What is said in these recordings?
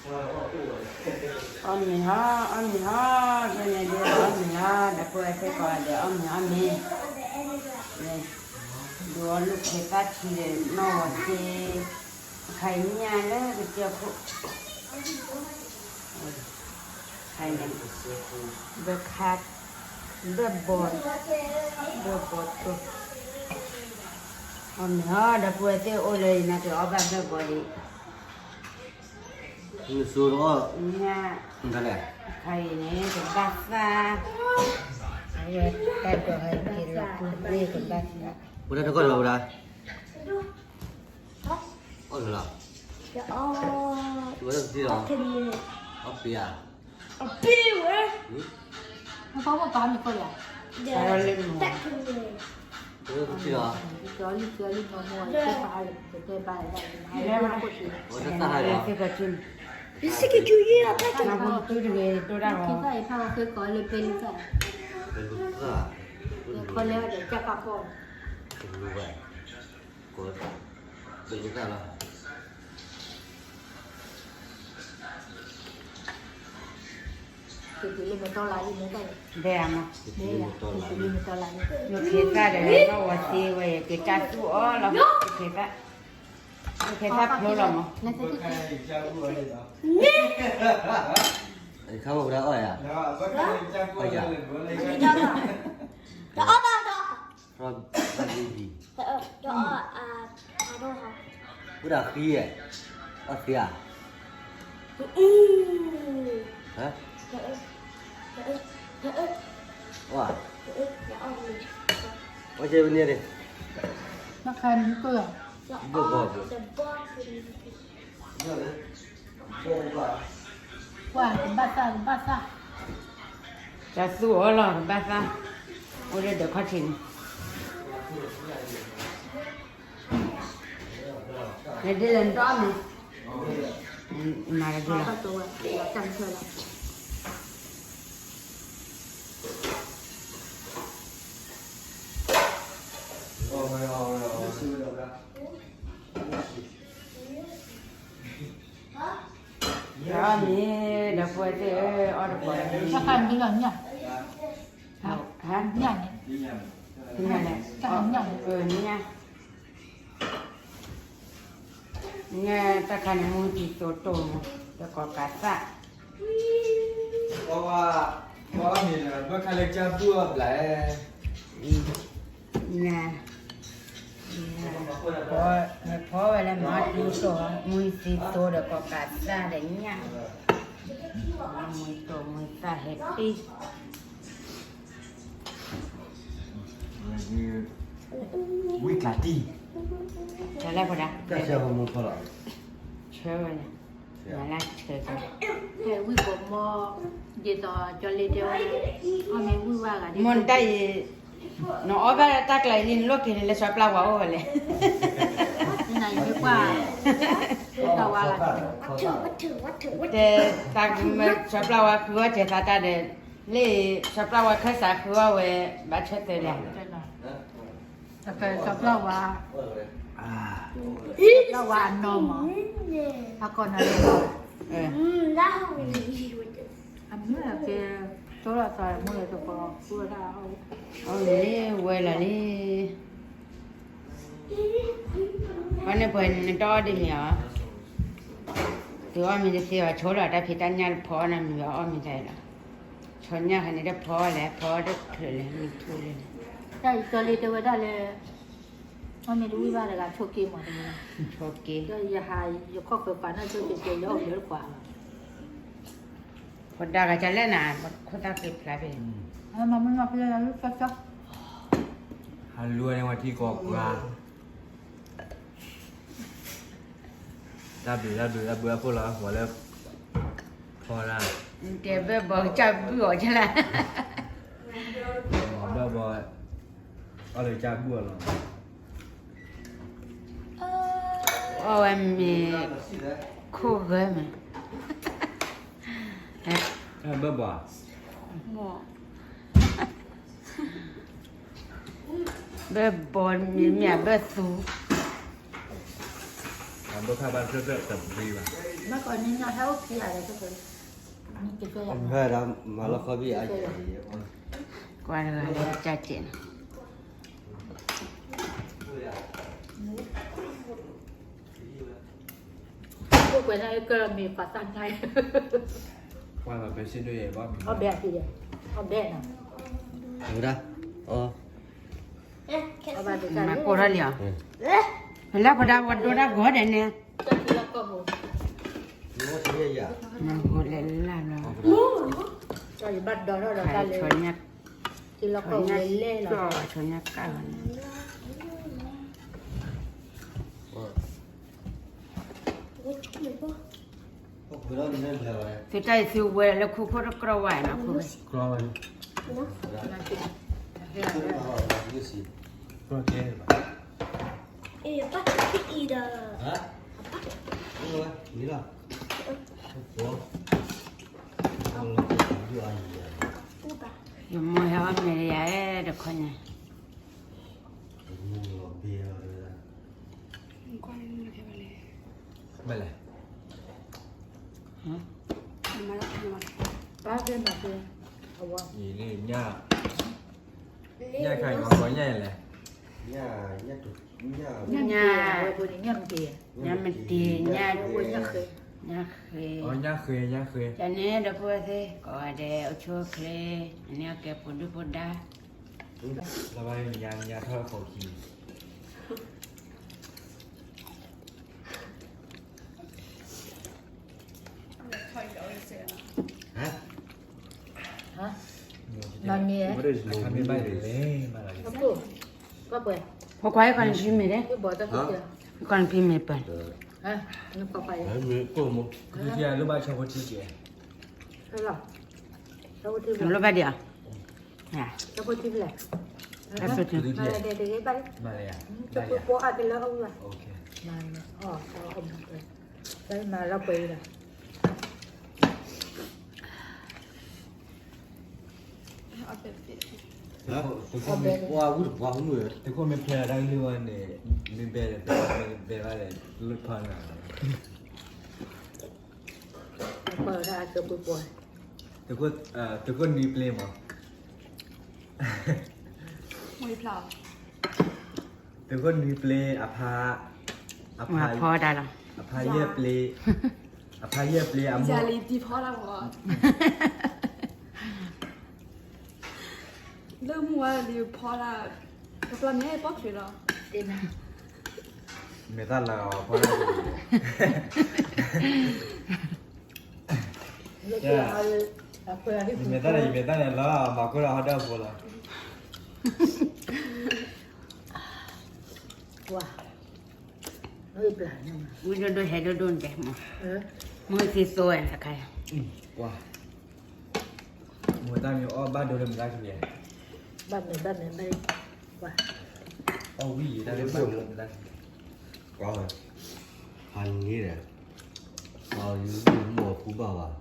အီၣ်မ့ၤဟီ, အီၣ်မ့ၤဟီ, ဖဲန့ၣ်ဒုးအီၣ်မ့ၤဟီ, ဒီပုၢ်ဝဲၢ်သ့ၣ်ကိးဂၤဒဲး အီၣ်မ့ၤအီၣ်မ့ၤ, ဒုးအီၣ်လူၢ်ခ့သၣ်ထံဒီးနီၣ်ဝီၤသ့, ခါအံၤညၣ်လၢကစၢၢ်ခိၣ်, ခါအံၤ, ဘၢခါ, ဘၢဘီ, ဘၢဘီတိၢ်, အီၣ်မ့ၤဟီ, ဒီပုၢ်ဝဲၢ်သ့ၣ်အိၣ်လၢအံၤ နက့ၤအီၣ်ဘၣ်ဘၢဘီဒံး နဆိတအီၣ်, ညၣ်, တၢ်လဲၣ်, ခါအံၤန့ၣ် ကဘၣ်သၣ်, အဝဲတၢ်ဒိးဟဲက့ၤလီၤပူၤန့ၣ် ကဘၣ်သၣ်, ဝဲဒၣ်တကီၢ်လီၤဝဲဒၣ်, အီၣ်လီၤ, ဝဲဒၣ်တထံၣ်လီၤ, အီၣ်ပ့ၤဧါ, အပ့ၤဝဲ, နဖီမ့ၢ်ပာ်မ့ၢ်ကီၢ်လၢ ဝဲဒၣ်တထံၣ်လီၤ, ဝဲဒၣ်တသၣ်ဟါလီၤ, ပစက့ၤကၠူယဲၢ်အတၢ်တၢ်, ပလူၤသၣ်, ပလူၤသၣ်, ပလူၤသၣ်လီၤ. ဒဲမး, လူၢ်ခ့သၣ်ဒီးနီၣ်ဝီၤသ့ဝဲ က့ၤတၢ်သူၣ်အီၣ်လီၤ, လူၢ်ခ့သၣ်, လူၢ်ခ့သၣ်ဖျိလီၤမး, ခါဝဲဒၣ်အီၣ်ယၤ, တအီၣ်ဘၣ်ဒီး ဝဲဒၣ်ဃံ, အီၣ်သ့ဧါ, အီၣ်, အီၣ်ကဲဝဲန့ၣ်, ဘၣ်ဘီ, ပှၤကဘၣ်သၣ်, ကဘၣ်သၣ်, တၢ်သူၣ်အီၣ်လီၤ ကဘၣ်သၣ်, အိၣ်လၢဒီးခီၣ်ထံးန့ၣ် နဒ်လဲၣ်နတအီၣ်မ့ၤ, မၤတဒ်လီၤ, အီၣ်မ့ၤ, ဒီပုၢ်ဝဲၢ်သ့ၣ်ဧၢ, အီၣ်တပီၤလံ, ဟါ, ညၣ်န့ၣ်, ညၣ်, ညၣ်, တၢ်ခါန့ၣ် မူတံၤသိးတိၢ်မး, ဒီးကိးကးသၣ်, ဘၣ်ခါလၢကၢ်ဘူၣ်အီၣ်ဘျး, ညၣ်, ဖီဝဲလၢမူတံၤသိး, မူတံၤသိးဒီးကိးကးသၣ်ဒီးညၣ်, မူတိၢ်မူသၣ်ဟဲတံၢ် ဝံၣ်ကျးတံၢ်, တၢ်လဲၣ်ဖီဒၣ်, ဆၢဝဲ, မၤလၢဆၢက, ဝံၣ်ကိးမီ, ဒ်သိးကၠီလ့တဲဝဲ, အီၣ်မ့ၤဝံၣ်ဝါဂၤ, မ့ၢ်နတၢ်အံၤ, နအီၣ်ဘၣ်တၢ်ကျါအံၤလံ နလိၣ်က့ၤလၢစီၤပျၢ်ဝါအိၣ်ဝဲလဲၣ်, နကွၢ်, တၢ်ဝါလီၤ, တဲ, တၢ်ကမၢစီၤပျၢ်ဝါဃုအီၣ်တဲာ်သးတၢ်ဒီး, လၢစီၤပျၢ်ဝါခၢၣ်စးဃုအီၣ်ဝဲ, ဘၣ်ဆၢတဲာ်လီၤ စီၤပျၢ်ဝါ, စီၤပျၢ်ဝါအနီၢ်မး, အကီၢ်နၤလၢ, အမ့ၢ်ကဲ, ကၠီလီၤသးမ့ၢ်လၢတကီၢ်, အီၣ်မ့ၤလံ ဝဲလီၤလံ, အီၣ်န့ၣ်ပှဲၤန့ၣ် နတအီၣ်ဒ်န့ၣ်ဧါ, သုအီၣ်မ့ၤတသ့ဘၣ် ဆိလီၤတၢ်ဖံးတၢ်ညၣ်တဖီအီၣ်နီတမံၤဘၣ် အီၣ်မ့ၤတၢ်အံၤလီၤ, ဆီညၣ်ခါန့ၣ်တဖီလဲၣ် ဖီတချုးလဲၣ် မ့ၢ်ထူလဲၣ်, တၢ်အံၤကၠီလ့တဲဝဲဒၣ်လၢ အီၣ်မ့ၤတဝံၣ်ဘၣ်တဂၤ ဆိးက့မးတမံၤ, ဆိးက့, ယဟးယခီၣ်ဃၢၤပာ်နီၣ်ဆိက့ၤကဲ ယအီၣ်ကလၢတကွၢ်လီၤ, ဖိဒါဂၤကလဲၣ်နၤ, ခိၣ်သၣ်ဃ့ဖျါဖဲ, မၤမ့ၢ်မၤဖဲလၢကၠီကၠီ, ဟးလူၤဝဲန့ၣ်ဝဲထံကီၢ်ပှၤ တၢ်ဘျုးတၢ်ဘျုးတၢ်ဘျုးအခိၣ်လီၤ ပှၤလၢ ဖီဒၣ်, တဲဘၢဘီကစၢ်ဘုၣ်အီၤကလၢ်, ဘၢဘီ, အီၣ်လၢကစၢ်ဘုၣ်အီၤလီၤ, အီၣ်ဝဲမ့ၤ, ခိၣ်ဂၢၢ်မ့ၤ, ဘၢဘီ ဘၢဘီမ့ၤမ့ၢ်ဘၢသူ, အီၣ် ဘၣ်ခါဘၣ်တဖျၢၣ်တဘ့ၣ်ဘၣ်. မ့ၢ်ကီးန့ၣ်ညါဟဲအိၣ်ခံဂၤလဲၣ်, မ့ၢ်ကဖဲယၤ, မၤလီၤခီဘံၣ်အါယၤ, ကွၢ်တဂၤလၢကစၢ်စဲးန့ၣ်, အိၣ်ကွဲးန့ၣ်ကမ့ၢ်ပှၤသၣ်ညါ, အီၣ်ဘဲအီၤ, အီၣ်ဘဲနီၤ, ဝဲဒၣ်, အီၣ်ဘဲတကးလၢ, မၤကိၢ်ထီၣ်လံဧါ, လၢပဒၣ်ဝဲဒိၣ်ဒၣ်ဂီၤဒဲးန့ၣ်, မၤကိၢ်လဲၤလၢ်လီၤ, ဘၣ်ဒီးထီၣ်ဒီးတၢ်လၢ, ဆီညၣ်ကၢ်လီၤန့ၣ် သုတၢ်အံၤသုဝဲလၢခိခိၣ်တကြၢးဝဲနီၤ, ခိ, ယမိၢ်ဟဲအီၣ်မ့ၤလၢယၤတခီညါ, မ့ၢ်လဲၣ်, ညၣ်ခါအံၤမၤကိးညၣ်လဲၣ်, ညၣ်, ညၣ်မတံၤ, ညၣ်, ညၣ်ဃ့, ညၣ်ဃ့, ညၣ်ဃ့, တၢ်န့ၣ်ဒီပုၢ်ဝဲၢ်သ့ၣ် ကိးဂၤဒဲးအိၣ်ဆူၣ်အိၣ်ချ့, အန့ၣ်အကဲပှၤဒုၣ်ပှၤဒါ လၢဘၣ်ညါညါထီၣ်တခိးခံ, မၤမ့ၤ, ဖိခွါအံၤကီးနဖံမ့ၤဒဲး, ကီးနဖံမ့ၤပၢၢ်, မ့ၢ်ကိၢ်မး, လိၣ်ဘၣ်ဒံးဧါ, မၤလၢအပှဲၤလၢအီၣ်ဝဲ, သုးခိၣ်မ့ၢ်ဖျဲးတၢ်ကလုၢ်ဝဲန့ၣ်, မ့ၢ်ဘဲဒီး ဘဲဘၣ်ဒီးလၢဖးနၤလီၤ, သုးခိၣ်နွံပျ့မး, သုးခိၣ်နွံပျ့အဖါ, အဖါ, အဖါယဲၢ်ပျ့, အဖါယဲၢ်ပျ့အမိၢ်, လၢမုၢ်ဝါလံဖီလာ်, ပျၢ်မ့ၢ်ပီၣ်ချ့လီၤ, မ့ၢ်သၣ်လၢအဖီလာ်, မ့ၢ်သၣ်န့ၣ် ယမ့ၢ်သၣ်န့ၣ်လီၤ, မၤကိၢ်လၢဟီၣ်ဒီဖိလီၤ, ဝံၤဒိၣ်ဒိၣ်ဟဲဒိၣ်ဒိၣ်န့ၣ်တဲ, မ့ၢ်သ့သိဝဲတခါ, မိၢ်တၢ်မ့ၢ်အီၣ်ဘၣ်ဒိလၢမုၢ်တၢ်ခံ, ဘၣ်မ့ၢ်ဘၣ်မ့ၢ်ဘၣ်, အီၣ်ဝံၣ်ယံၤတၢ်လၢဘၣ်ဒိလၢမုၢ်တၢ်ခံ, ဟးန့ၣ်ဒီး, အီၣ်ယံၤမိၢ်ပူၤဘၣ်ဘၣ်, မၤ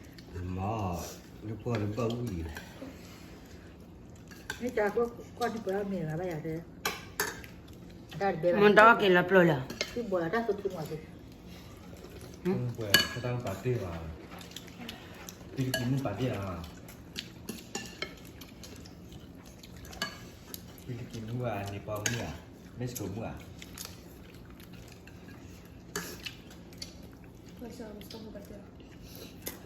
အီၣ်လၢပှၢ်လၢဘၣ်ဝံၣ်ယံၤ, မ့ၢ်တၢ်ကီၢ်ဒံးပှဲၤအီၣ်မ့ၤဂၤဘၣ်ယၤတဲ, မ့ၢ်တၢ်အီၣ်က့ၤလီၤပျိလၢ, တၢ်သူၣ်ထူမီၤသ့, ပှဲၤတၢ်ပာ်တ့ၢ်ဘၣ်, ဖံလံးပံးမုၣ်ပာ်တ့ၢ်ဧါ, ဖံလံးပံးမုၣ်ဧါ, န့ၣ်ပီမုၣ်ဧါ, Mexicoမုၣ်ဧါ လဲ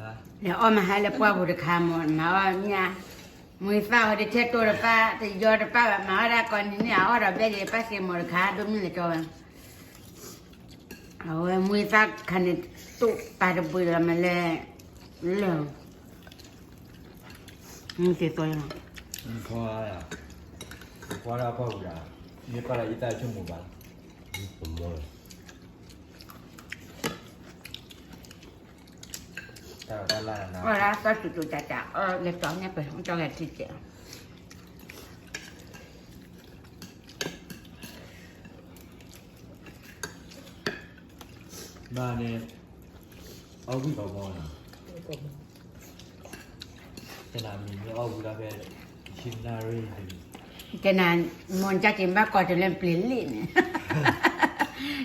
ၤအီၣ်မဟါလၢပှၢ်ပူၤတခါမ့ၢ် မၤအီၣ်ညၣ်, မွံသၣ်ဝဲတထဲတိၢ်တပၣ် တယီတပၣ်ဘၣ် မၤအီၣ်ဒၣ်ကိးနံၤန့ၣ် အအီၣ်ဒီးဘဲၣ်ယဲၢ်ပၣ်စ့ၢ်မီၤတခါ ဒိၣ်မုၢ်လၢကၠီဝဲ, အဝဲမွံသၣ်ခါန့ၣ် တိၢ်ပာ်တဘှံးလီၤမးလဲၣ်, လၢာ်, မ့ၢ်က့ၤသိလီၤ, ဖီ, ဖီဒၣ်ပှၢ်ပူၤဒၣ်, မ့ၢ်ပၢ်လၢယသးဆိကမိၣ်ဘၣ်, တၢ်လၢ်နၤ, အီၣ်ဒၣ်သီၣ်စူၤစူၤတၢ်တၢ် အီၣ်လဲၤတီၤန့ၣ်ပှဲၤ ကၠီဂဲၤထံကဲး, ဘၣ်န့ၣ်, အီၣ်ဝံၣ်ကီးမီၤနီၤ, တနၤမံၤမ့ၢ်အီၣ်ဝံၣ်ဒီးဖဲ ဆံနၣ်ရံၣ်, တနၤ, မ့ၢ်ကၢ်က့ၤဘၣ်ကီးတလၢပျ့ၤလံန့ၣ်,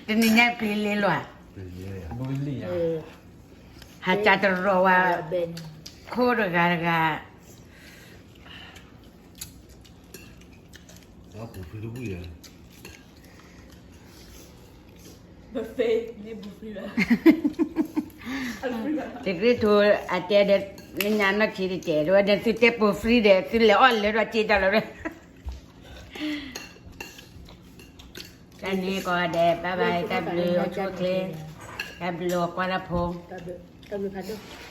တနံၤညါပျံၤလံလီၤ, ဟးကၢတရီဝါ, ခိၣ်တဂၤတဂၤ, တကြၢးထိးအတဲဒီး, နညါနီၢ်ခံတတဲဒီး သုတဲပူၤ free ဒီး သုလဲၤအီၣ်လၢဒီးက့ၤတၢ်လီၤဒီး, တၢ်န့ၣ်ကီးဒီး bye bye တၢ်ဘျုးအိၣ်ဆူၣ်အိၣ်ချ့, တၢ်ဘျုးအကွၢ်တၢ်ဖိ, တၢ်ဘျုးဖးဒိၣ်